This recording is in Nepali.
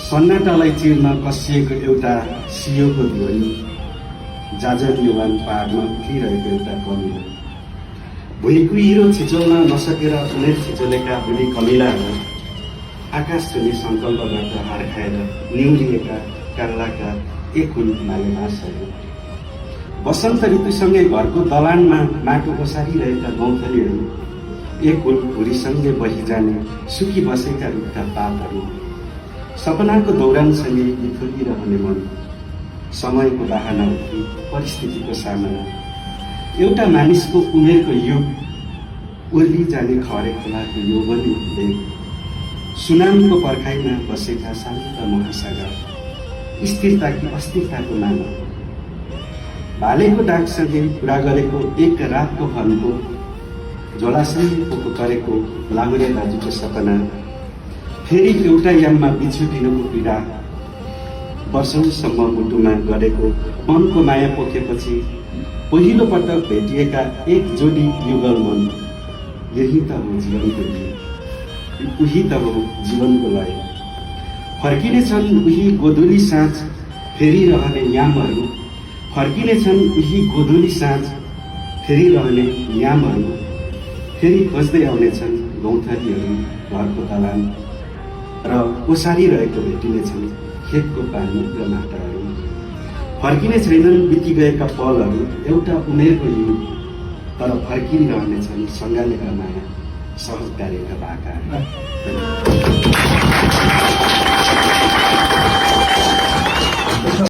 सन्नाटालाई चिर्न कसिएको एउटा सियोको ध्वनि, जाजर युवान पाहाडमा उठिरहेको एउटा कमी हो। भुइँकुहिरो छिचोल्न नसकेर उमेर छिचोलेका बुढी कमिलाहरू आकाश छुने सङ्कल्पबाट हार खाएर निहुरिएका काल्लाका एक हुन् मालेमासहरू। वसन्त ऋतुसँगै घरको दलानमा माटो ओसारिरहेका गौँथलीहरू एक हुन् भुरीसँगै बहिजाने सुकी बसेका रुखका पातहरू। सपनाको दौरानसँगै बिथोलिरहने मन, समयको बाहना उठी परिस्थितिको सामना। एउटा मानिसको उमेरको युग, उर्ली जाने खरे खोलाको यौवनी उद्वेग, सुनामको पर्खाइमा बसेका शान्त महासागर, स्थिरताकी अस्थिरताको नाना। भालेको डाकसँगै पुरा गरेको एक रातको फनको, झोलासँगै पोको गरेको लाहुरे दाजुको सपना, फेरि एउटा याममा बिछुटिनुको पीडा, वर्षौंसम्म मुटुमा गरेको मनको माया पोखेपछि पहिलो पटक भेटिएका एक जोडी युगल मन। यही त हो जीवनको गीत, उही त हो जीवनको लय। फर्किनेछन् उही गोधुली साँझ फेरि रहने यामहरू, फर्किनेछन् उही गोधुली साँझ फेरि रहने यामहरू। फेरि खोज्दै आउनेछन् गौँथलीहरू घरको दलान र ओसारिरहेको भेटिनेछन् खेतको पानी र माटाहरू। फर्किने छैनन् बिति गएका पलहरू, एउटा उमेरको युग, तर फर्किरहनेछन् सँगालेका माया, सहज कार्यका भाका।